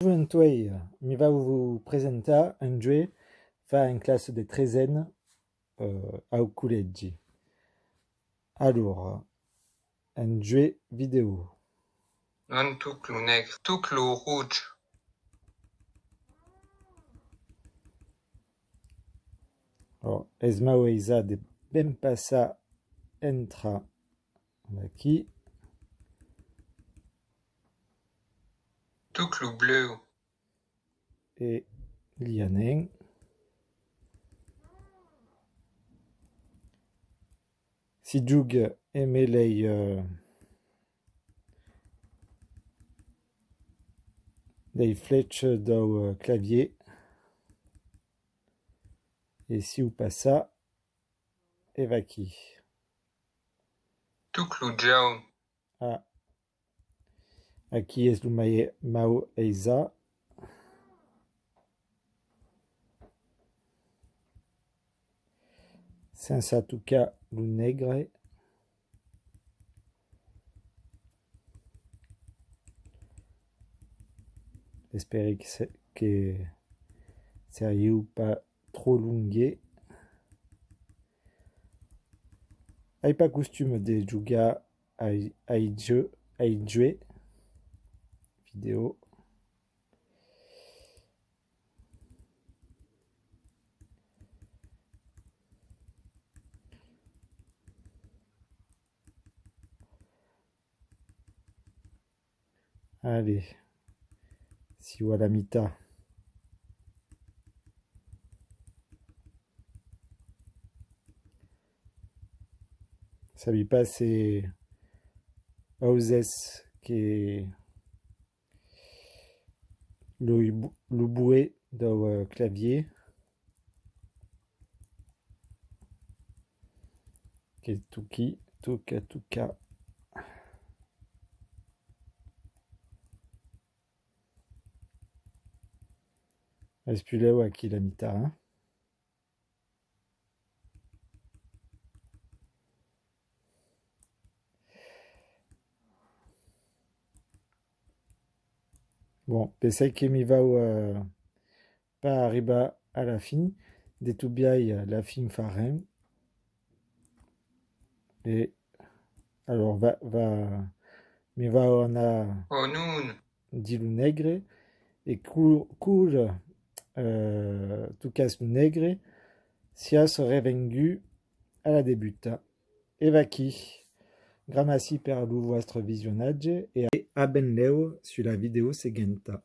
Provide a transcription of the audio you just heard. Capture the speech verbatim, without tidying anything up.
Joventuei, mi vau vos presentar un juec fa en classa de tresen, eh, au collègi. Alora, un juec vidèo. Non, toca lo negre, toca lo roge. Alora, es mau aisat de ben passar, entrar aquí. Toca lo bleu. E li anem. Si joga emé lei, eh, lei flèchas dau, eh, clavier. E siáu passat, e vaquí. Toca lo jaune. Ah. Aquí es lo mai, mau aisat. Sensa tocar lo negre. Espèri que se-, que seriáu pas tròp longui. Ai pas costuma de jogar ai, ai jeu, ai juec vidèo. Allez, siáu a la mitat. Sabi pas se ausètz que lo, lo boet dau, eh, clavier. Que toqui, toca, toca. Es pus lèu aquí la mitat, hein? Bon, pensai que mi vau, eh, pas arribar a la fin. De tot biais, la fin fa ren. E alora va, va, mi vau anar, oh non, dins lo negre. E cor, cor, eh, tocas lo negre, siás revengut a la debuta. E vaquí. Gramací per lo vòstre visionatge e a, a benlèu sus la vidèo seguenta.